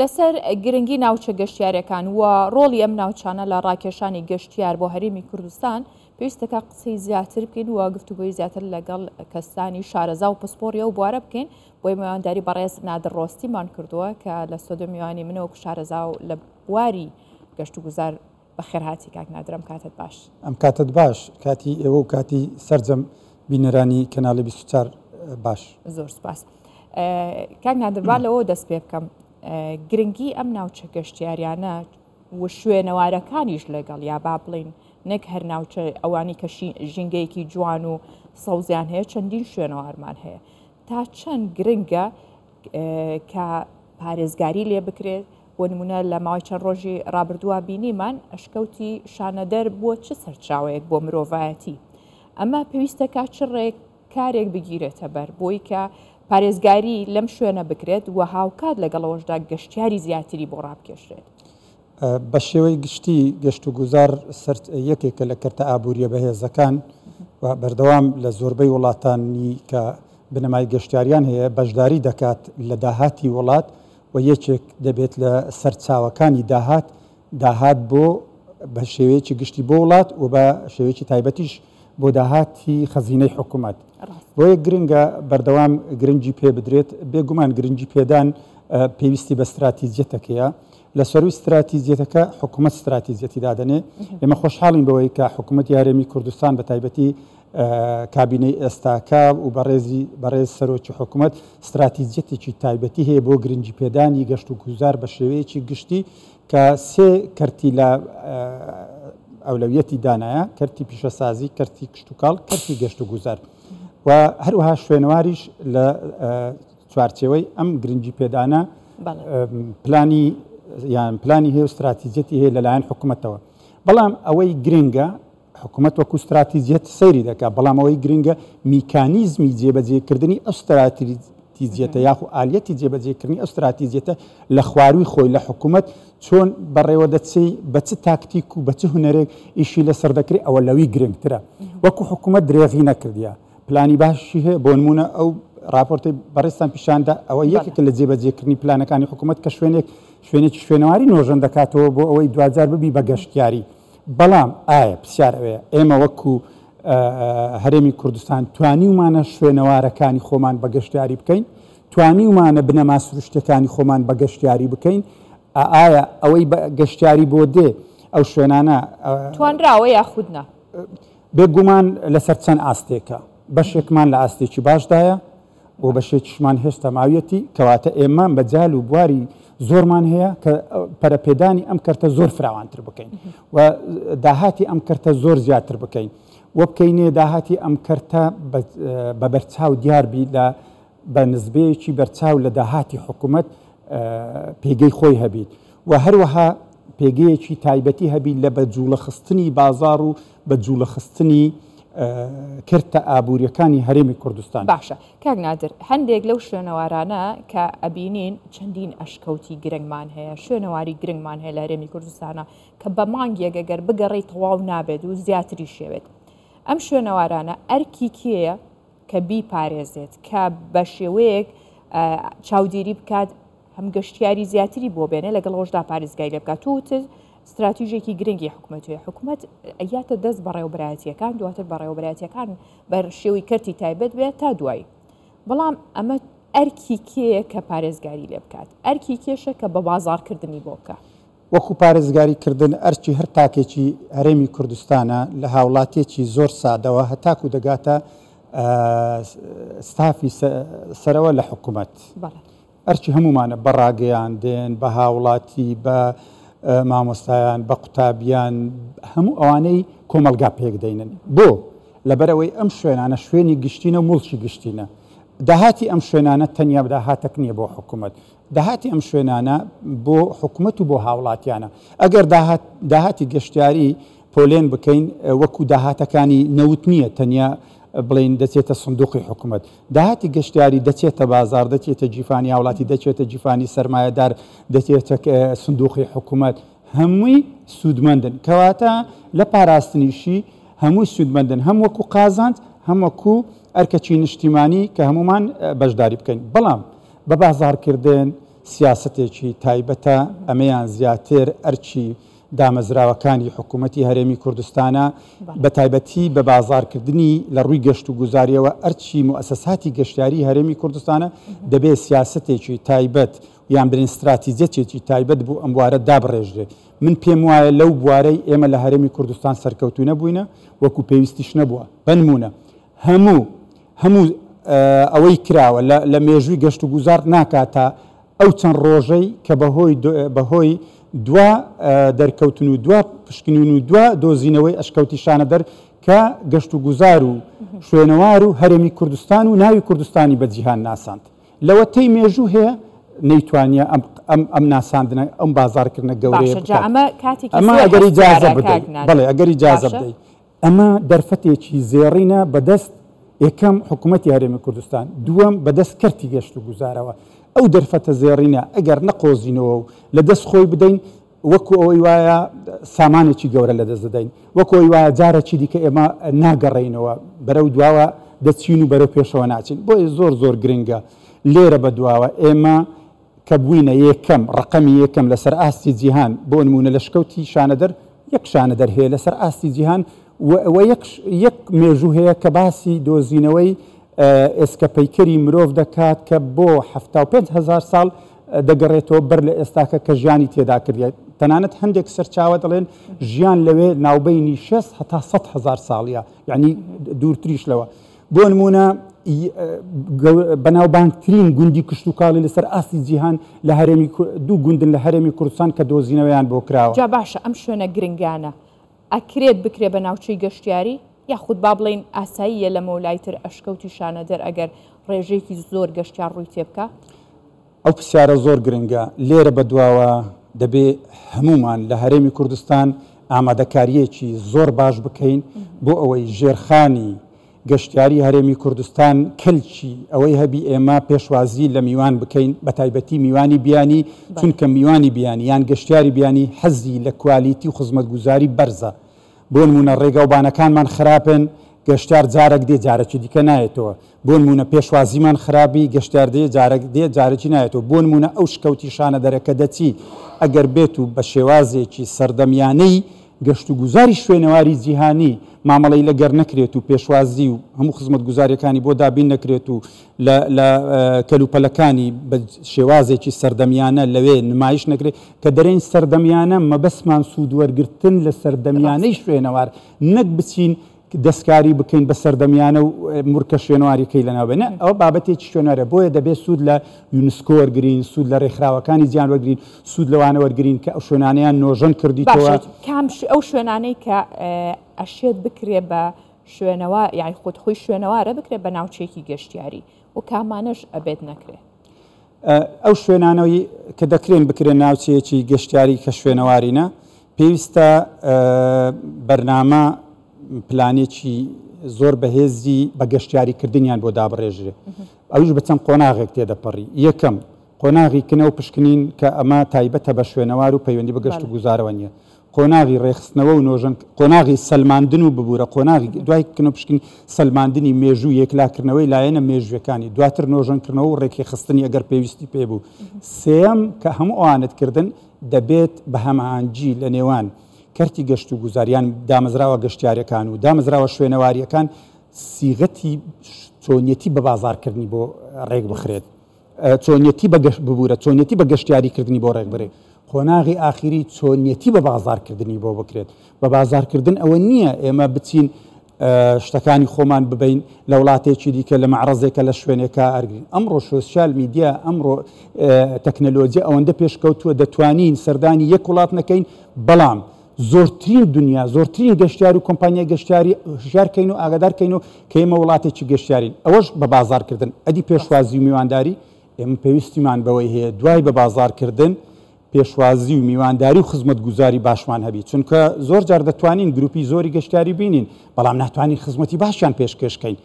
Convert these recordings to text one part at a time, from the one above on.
لەسەر گرنگی ناوچە گەشتیاریەکان و ڕۆڵی ئەم ناوچانە لە ڕاکێشانی گەشتیار بۆ هەرێمی کوردستان پێویستەکە قسەی زیاتر بکەین و گفتوگۆی زیاتر لەگەڵ کەسانی شارەزا و پسپۆڕی ئەو بوارە بکەین. بۆی میوانداری بەڕێز نادر ڕۆستیمان کردووە کە لە ستۆدیۆ میوانی منە وەکو شارەزا و لە بواری گەشتوگوزار. بەخێرهاتی کاک نادر، ئەم کاتەت باش. ئەم کاتەت باش، کاتی ئێوە و کاتی سەرجەم بینەرانی کەناڵی 24 باش. زۆر سپاس. کاک نادر با لەوە دەست پێ بکەم، گرنگی ئەم ناوچە گەشتیاریانە و شوێنەوارەکانیش لەگەڵ یا با بڵین نەک هەر ناوچە ئەوانی کە ژینگەیەکی جوان و سەوزیان هەیە، چەندین شوێنەوارمان هەیە، تا چەند گرنگە کە پارێزگاری لێ بکرێت؟ بۆ نمونە لە ماوەی چەند ڕۆژی ڕابردووە بینیمان ئەشکەوتی شانەدەر بووە چ سەرچاوەیەک بۆ مرۆڤایەتی. ئەمە پێویستە کا چ ڕێک کارێک بگیرێتە بەر بۆی کە پارێزگاری لەم شوێنە بکرێت و هاوکات لەگەڵەوەشدا گەشتیاری زیاتری بۆ ڕابکێشرێت. بە شێوەی گشتی گەشتوگوزار سەر یەکێکە لە کەرتە ئابوورییە بەهێزەکان و بەردەوام لە زۆربەی وڵاتانی کە بنەمای گەشتیاریان هەیە بەشداری دەکات لە داهاتی وڵات و یەکێک دەبێت لە سەرچاوەکانی داهات داهات بۆ بە شێوەیەکی گشتی بۆ وڵات و بە شێوەیەکی تایبەتیش بۆ داهاتی خەزینەی حکوومەت. بۆیە گرنگە بەردەوام گرنگی پێ بدرێت، بێگومان گرنگی پێدان پێویستی بە ستراتیجیەتەکەیە، لە سەرووی ستراتیجیەتەکە حکوومەت ستراتیجیەتی دادەنێ. ئێمە خۆشحاڵین بەوەی کە حکوومەتی هەرێمی کوردستان بە تایبەتی کابینەی ئێستاکە و بەڕێزی بەڕێز سەرۆکی حکوومەت ستراتیجیەتێکی تایبەتی هەیە بۆ گرنگی پێدانی گەشت و گوزار بە شێوەیەکی گشتی کە سێ کەرتی لە ئەولەویەتی دانایە، کەرتی پیشەسازی، کەرتی کشتوکاڵ، کەرتی گەشت و گوزار و هەروەها شوێنەواریش لە چوارچێوەی ئەم گرنگی پێدانە پلانی یان پلانی هەیە و ستراتیجیەتی هەیە لەلایەن حکوومەتەوە. بەڵام ئەوەی گرنگە حکومەت وەکو ستراتیجیەت سەیری دەکات، بەڵام ئەوەی گرنگە میکانیزمی جێبەجێکردنی ئەو ستراتیجیەتە یاخو ئالیەتی جێبەجێکردنی ئەو ستراتیجیەتە لە خوارووی خۆی لە حکومەت چۆن بەڕێوە دەچێ، بە چ تاکتیک و بە چ هونەرێک ئیشی لەسەر دەکرێت، ئەوە لەوی گرنگترە. وەکو حکومەت درێغی نەکردیە، پلانی باشی هەیە، بۆ نموونە ئەو راپۆرتەی بەڕێزتان پیشاندا ئەوە یەکێکە لە جێبەجێکردنی پلانەکانی حکومەت کە شوێنێک شوێنێکی شوێنەواری نۆژەن دەکاتەوە بۆ ئەوەی دواجار ببی بە گەشتیاری. بەڵام ئایا پرسیار ئەوەیە ئێمە وەکو هەرێمی کوردستان توانیومانە شوێنەوارەکانی خۆمان بە گەشتیاری بکەین؟ توانیومانە بنەما سروشتەکانی خۆمان بە گەشتیاری بکەین؟ ئایا ئەوەی بە گەشتیاری بۆ دێ ئەو شوێنانە توانراوە یاخود نا؟ بێگومان لەسەر چەند ئاستێکە، بەشێکمان لە ئاستێکی باشدایە و بەشێکیشمان هێشتا ماویەتی، کەواتە ئێمە مەجال و بواری زۆرمان هەیە کە پەرەپێدانی ئەم کەرتە زۆر فراوانتر بکەین و داهاتی ئەم کەرتە زۆر زیاتر بکەین و بکەینێ داهاتی ئەم کەرتە بە بەرچاو دیار بی لە بە نسبەیەکی بەرچاو لە داهاتی حکوومەت پێگەی خۆی هەبیت و هەروەها پێگەیەکی تایبەتی هەبی لە بە جوڵەخستنی بازاڕ و بە جوڵەخستنی کەرتە ئابووریەکانی هەرێمی کوردستان. باشە کاک نادر هەندێک لەو شوێنەوارانە کە ئەبینین چەندین ئەشکەوتی گرنگمان هەیە شوێنەواری گرنگمان هەیە لە هەرێمی کوردستانە کە بە مانگێک ئەگەر بگەڕێی تەواو نابێت و زیاتری شێوێت ئەم شوێنەوارانە ئەرکی کێیە کە بیپارێزێت کە بە شێوەیەک چاودێری بکات هەم گەشتیاری زیاتری بۆ بێنێ لەگەڵ ئەوەشدا پارێزگای لێ بکات. تۆ وتت ستراتیژێکی گرنگی حکومەت هەیە، حکومەت ئەیاتە دەست بەڕێوەبەرایەتییەکان، دواتر بەڕێوەبەرایەتییەکان بە شێوەی کەرتی تایبەت بێت تا دوایی. بەڵام ئەمە ئەرکی کێیە کە پارێزگاری لێ بکات؟ ئەرکی کێشە کە بە بازاڕکردنی بۆ بکا؟ وەکو پارێزگاری کردن ئەرکی هەر تاکێکی هەرێمی کوردستانە لە هاوڵاتیەکی زۆر سادەوە هەتاکو دەگاتە ستافی سەرەوە لە حکومەت. ئەرکی هەموومانە بە ڕاگەیاندن، بە هاوڵاتی، بە مامۆستایان، بە قوتابیان، هەموو ئەوانەی کۆمەڵگا پێک دەینن. بۆ؟ لەبەرئەوەی ئەم شوێنانە شوێنی گشتینە و موڵکی گشتینە. داهاتی ئەم شوێنانە تەنیا داهاتەک نییە بۆ حکومەت. داهاتی ئەم شوێنانە بۆ حکومەت و بۆ هاوڵاتیانە. ئەگەر داهات داهاتی گەشتیاری پۆلێن بکەین وەکو داهاتەکانی نەوت نییە تەنیا بڵێین دەچێتە سندوقی حکومەت. داهاتی گەشتیاری دەچێتە بازاڕ، دەچێتە گیرفانی هاوڵاتی، دەچێتە گیرفانی سەرمایەدار، دەچێتە سندوقی حکومەت، هەمووی سوودمەندن. کەواتە لە پاراستنیشی هەمووی سوودمەندن، هەم وەکو قازانج، هەم وەکو ئەرکەکی نیشتیمانی کە هەموومان بەشداری بکەین. بەڵام بە بازاڕکردن، سیاسەتێکی تایبەتە، ئەمەیان زیاتر ئەرکی دامەزراوەکانی حکوومەتی هەرێمی کوردستانە، بە تایبەتی بە بازاڕکردنی لە ڕووی گەشتوگوزارییەوە ئەرکی موئەسەساتی گەشتیاریی هەرێمی کوردستانە، دەبێ سیاسەتێکی تایبەت یان بلێن ستراتیجیەتێکی تایبەت بۆ ئەم بوارە دابڕێژرێت. من پێم وایە لەو بوارەی ئێمە لە هەرێمی کوردستان سەرکەوتوو نەبووینە، وەکو پێویستیش نەبووە. بەنموونە هەموو هەموو ئەوەی کراوە لە مێژووی گەشتوگوزار ناکاتە ئەو چەند ڕۆژەی کە بەهۆی بەهۆی دوا دەرکەوتن و دوا پشکنین و دوا دۆزینەوەی ئەشکەوتی شانەدەر کە گەشتوگوزار و شوێنەوار و هەرێمی کوردستان و ناوی کوردستانی بە جیهان ناساند. لەوەتەی مێژوو هەیە نەیتوانیە ئەم ئەم ئەم ناساندنە ئەم بازاڕکردنە گەورەیە باشە جا بکات. ئەمە کاتێکی ئەمە زۆر ئەگەر ئیجازە هەستیارە بدەی کاک نادر بەڵێ ئەگەر ئیجازە باشە بدەی ئەمە دەرفەتێکی زێڕینە بەدەست یەکەم حکوومەتی هەرێمی کوردستان، دووەم بەدەست کەرتی گەشتوگوزارەوە. ئەو دەرفەتە زێڕینە ئەگەر نەقۆزینەوە و لە دەست خۆی بدەین، وەکو ئەوەی وایە سامانێکی گەورە لەدەست دەدەین، وەکو ئەوەی وایە جارێکی دیکە ئێمە ناگەڕێینەوە، بەرەو دواوە دەچین و بەرەو پێشەوە ناچین. بۆیە زۆر زۆر گرنگە لێرە بەدواوە ئێمە کە بووینە یەکەم، ڕەقەمی یەکەم لەسەر ئاستی جیهان، بۆ نموونە لە شکەوتی شانەدەر یەک شانەدەر هەیە لەسەر ئاستی جیهان و یەک یەک مێژوو هەیە کە باسی دۆزینەوەی ئێسکە پەیکەری مرۆڤ دەکات کە بۆ 75 هەزار ساڵ دەگەڕێتەوە بەر لە ئێستاکە کە ژیانی تێدا کردیە. تەنانەت هەندێک سەرچاوە دەڵێن ژیان لەوێ ناوبەینی 60 هەتا 100 هەزار ساڵیە، یعنی دوورتریش لەوە. بۆ نموونە بەناوبانگترین گوندی کشتوکاڵی لەسەر ئاستی جیهان لە هەرێمی دوو گوندن لە هەرێمی کوردستان کە دۆزینەوەیان بۆ کراوە. جا باشە ئەم شوێنە گرنگانە ئەکرێت بکرێ بە ناوچەی گەشتیاری؟ یاخود با بڵێین ئاساییە لەمەولای تر ئەشکەوتی شانەدەر ئەگەر ڕێژەیەکی زۆر گەشتیار ڕووی تێبکا؟ ئەو پرسیارە زۆر گرنگە، لێرە بەدواوە دەبێ هەموومان لە هەرێمی کوردستان ئامادەکارییەکی زۆر باش بکەین بۆ ئەوەی ژێرخانی گەشتیاری هەرێمی کوردستان کەلکی ئەوەی هەبی ئێمە پێشوازی لە میوان بکەین بەتایبەتی میوانی بیانی، چونکە میوانی بیانی یان گەشتیاری بیانی حەزی لە کوالیتی و خزمەتگوزاری بەرزە. بۆ نموونە ڕێگاوبانەکانمان خراپن، گەشتیار جارەک دێ جارەکی دیکە نایەتەوە. بۆ نموونە پێشوازیمان خراپ بی، گەشتیار دێ جارەک دێ جارەکی نایەتەوە. بۆ نموونە ئەو شکەوتی شانەدەرە کە دەچی ئەگەر بێت و بە شێوازێکی سەردەمیانەی گەشتوگوزاری شوێنەواری جیهانی مامەڵەی لەگەر نەکرێت و پێشوازی و هەموو خزمەتگوزاریەکانی بۆ دابین نەکرێت و لە لە کەلوپەلەکانی بە شێوازێکی سەردەمیانە لەوێ نمایش نەکرێت کە دەرێین سەردەمیانە مەبەستمان سوودوەرگرتن لە سەردەمیانەی شوێنەوار نەک بچین دەستکاری بکەین بە سەردەمیانە و مورکە شوێنەواریەکەی لەناو بێنە ئەوە بابەتێکی شوێنەوارە بۆیە دەبێت سوود لە یونسکۆ وەرگین سوود لە ڕێکخراوەکانی جیان وەرگین سوود لەوانە وەرگین کە ئەو شوێنانیان نۆژەن کردیتەوە. باشە کام ئەو شوێنانەی کە ئەشێت بکرێ بە شوێنەوە یای خود خۆی شوێنەوارە بکرێت بە ناوچەیەکی گەشتیاری و کامانەش ئەبێت نەکرێ؟ ئەو شوێنانەی کە دەکرێن بکرێن ناوچەیەکی گەشتیاری کە شوێنەوارینە پێویستە بەرنامە پلانێکی زۆر بەهێزی بە گەشتیاری کردنیان بۆ دابڕێژرێ ئەویش بە چەند قۆناغێک تێدەپەڕی یەکەم قۆناغی کنە و پشکنین کە ئەمە تایبەتە بە شوێنەوار و پەیوەندی بە گەشت و گوزارەوە نییە قۆناغی ڕێکخستنەوە و نۆژەن قۆناغی سەلماندن و ببوورە قۆناغی دوای کنە و پشکنین سەلماندنی مێژوو یەکلاکردنەوەی لایەنە مێژوویەکانی دواتر نۆژەنکردنەوە و ڕێکخستنی ئەگەر پێویستی پێ بوو سێیەم کە هەموو ئەوانت کردن دەبێت بە هەماهەنگی لە نێوان کەرتی گەشتوگوزار یان دامەزراوە گەشتیارەکان و دامەزراوە شوێنەوارییەکان سیغەتی چۆنیەتی بە بازاڕکردنی بۆ ڕێکبخرێت. چۆنیەتی بە گەشت ببورە چۆنیەتی بە گەشتیاری کردنی بۆ ڕێکبرێ قۆناغی ئاخیری چۆنیەتی بە بازاڕکردنی بۆ بکرێت بە بازاڕکردن ئەوە نییە ئێمە بچین شتەکانی خۆمان ببین لە وڵاتێکی دیکە لە مەعرەزێکە لە شوێنێکە ئەرگین ئەمڕۆ سۆسیال میدیا ئەمڕۆ تەکنەلۆجیا ئەوەندە پێشکەوتووە دەتوانین سەردانی یەک وڵات نەکەین بەڵام زۆرترین دنیا زۆرترین گەشتیار و کۆمپانیای گەشتیاری هۆشیار کەین و ئاگادار کەین و کە ئێمە وڵاتێکی گەشتیارین ئەوەش بە بازاڕکردن ئەدی پێشوازی و میوانداری ئێمە پێویستیمان بەوەی هەیە دوای بە بازاڕکردن پێشوازی و میوانداری و خزمەتگوزاری باشمان هەبی چونکە زۆر جار دەتوانین گروپی زۆری گەشتیاری بینین بەڵام ناتوانین خزمەتی باشیان پێشکێش کەین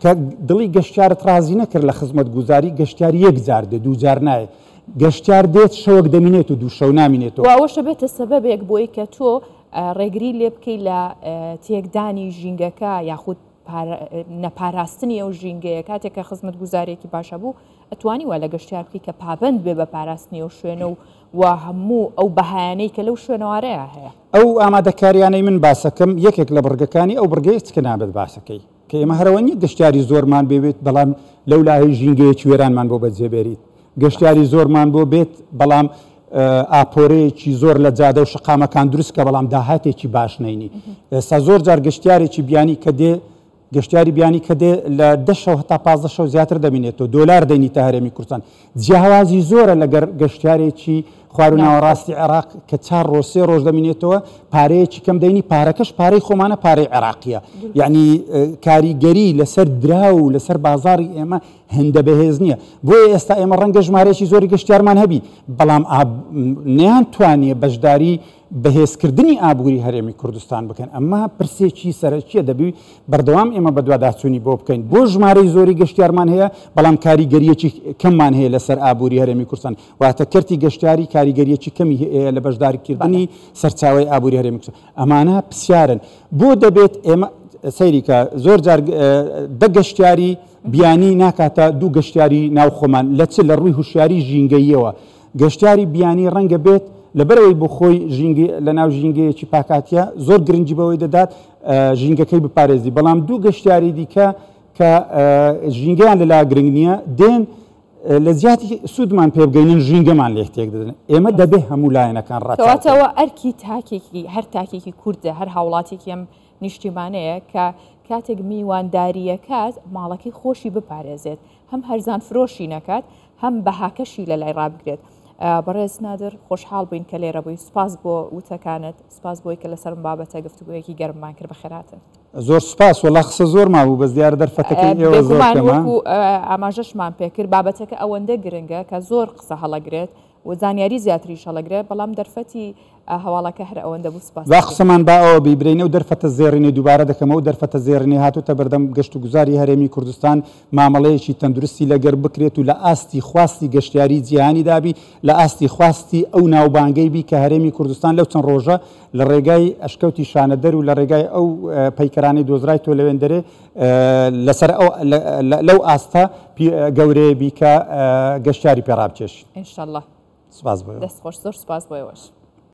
کە دڵی گەشتیارت ڕازی نەکرد لە خزمەتگوزاری گەشتیار یەک جار دێ دوو جار نایێ گەشتیار دێت شەوەک دەمینێت و دوو شەو نامینێتەوە. وە ئەوەش ئەبێتە سەبەبێک بۆی کە تۆ ڕێگری لێ بکەی لە تێکدانی ژینگەکە یاخود نەپاراستنی ئەو ژینگەیە کاتێک کە خزمەتگوزاریەکی باش هەبوو. ئەتوانی وا لە گەشتیار بکەی کە پابەند بێ بە پاراستنی ئەو شوێنە و و هەموو ئەو بەهایانەی کە لەو شوێنەوارەیا هەیە. ئەو ئامادەکاریانەی من باسەکەم یەکێک لە بڕگەکانی ئەو بڕگەیە چ کە نابێت باسەکەی کە ئێمە هەرەوە نیە گەشتیاری زۆرمان بێ بێت بەڵام لەو لایەی ژینگەیەکی وێرانمان بۆ بەجێ بێریت گەشتیاری زۆرمان بۆ بێت بەڵام ئاپۆرەیەکی زۆر لە جادە و شەقامەکان دروست کە بەڵام داهاتێکی باش نینی ئێستا زۆر جار گەشتیارێکی بیانی کە دێ گەشتیاری بیانی کە دێ لە دە شەو هەتا 15 شەو زیاتر دەمینێتەوە دۆلار دەینیتە هەرێمی کوردستان جیاوازی زۆرە لەگەر گەشتیارێکی خوار و ناوەڕاستی عێراق کە چار ڕۆژ سێ ڕۆژ دەمینێتەوە پارەیەکی کەم دەینی پارەکەش پارەی خۆمانە پارەی عێراقیە یعنی کاریگەری لەسەر دراو و لەسەر بازاری ئێمە هەندە بەهێز نییە بۆیە ئێستا ئێمە ڕەنگە ژمارەیەکی زۆری گەشتیارمان هەبی بەڵام نیان توانیە بەشداری بەهێزکردنی ئابووری هەرێمی کوردستان بکەن، ئەمە پرسێکی سەرەکییە دەبی بەردەوام ئێمە بەدواداچوونی بۆ بکەین، بۆ ژمارەی زۆری گەشتیارمان هەیە، بەڵام کاریگەرییەکی کەممان هەیە لەسەر ئابووری هەرێمی کوردستان، واتە کەرتی گەشتیاری کاریگەرییەکی کەمی هەیە لە بەشداریکردنی سەرچاوەی ئابووری هەرێمی کوردستان، ئەمانە پرسیارن بۆ دەبێت ئێمە سەیری کە زۆر جار دە گەشتیاری بیانی ناکاتە دوو گەشتیاری ناو خۆمان لە چ لە ڕووی هوشیاری ژینگەییەوە گەشتیاری بیانی ڕەنگە بێت لەبەرئەوەی بۆ خۆی ژینگە لەناو ژینگەیەکی پاکاتیە زۆر گرنگی بەوەی دەدات ژینگەکەی بپارێزی بەڵام دوو گەشتیاری دیکە کە ژینگەیان لەلا گرنگ نییە دێن لە جیاتی سوودمان پێ بگەینن ژینگەمان لێک تێک دەدەن ئێمە دەبێ هەموو لایەنەکان ڕەچاو بکەین. کەواتەوە ئەرکی تاکێکی هەر تاکێکی کوردە هەر هاوڵاتیەکی ئەم نیشتیمانەیە کە کاتێک میوانداریەکات ماڵەکەی خۆشی بپارێزێت هەم هەرزان فرۆشی نەکات هەم بەهاکەشی لەلای ڕابگرێت. بەڕێز نادر خۆشحاڵ بووین کە لێرە بووی سوپاس بۆ وتەکانت سوپاس بۆی کە لەسەر ئەم بابەتە گفتوگۆیەکی گەرممان کرد بەخێرهاتن. زۆر سوپاس وەڵا قسە زۆر مابوو بەس دیارە دەرفەتەکەی ئێوە زۆر بێگومان کەمە. وەکو ئاماژەشمان پێکرد بابەتەکە ئەوەندە گرنگە کە زۆر قسە هەڵەگرێت و زانیاری زیاتریش هەڵەگرێت بەڵام دەرفەتی هەواڵەکە هەر ئەوەندە بوو سوپاست با دەکەین. قسەمان با ئەوە بی برێین ئەو دەرفەتە زێڕینەی دووبارە دەکەمەوە ئەو دەرفەتە زێڕینەی هاتۆتە بەردەم گەشتوگوزاری هەرێمی کوردستان مامەڵەیەکی تەندروستی لەگەر بکرێت و لە ئاستی خواستی گەشتیاری جیهانی دابی لە ئاستی خواستی ئەو ناوبانگەی بی کە هەرێمی کوردستان لەو چەند ڕۆژە لە ڕێگای ئەشکەوتی شانەدەر و لە ڕێگای ئەو پەیکەرانەی دۆزرای تۆ لەوێندەرێ لەسەر ئەو لەو ئاستە گەورەیە بی کە گەشتیاری پێ ڕابکێشین. ان شاء اللە. سپاس بۆ ئێوە. دەست خۆش زۆر سپاس بۆ ئێوەش.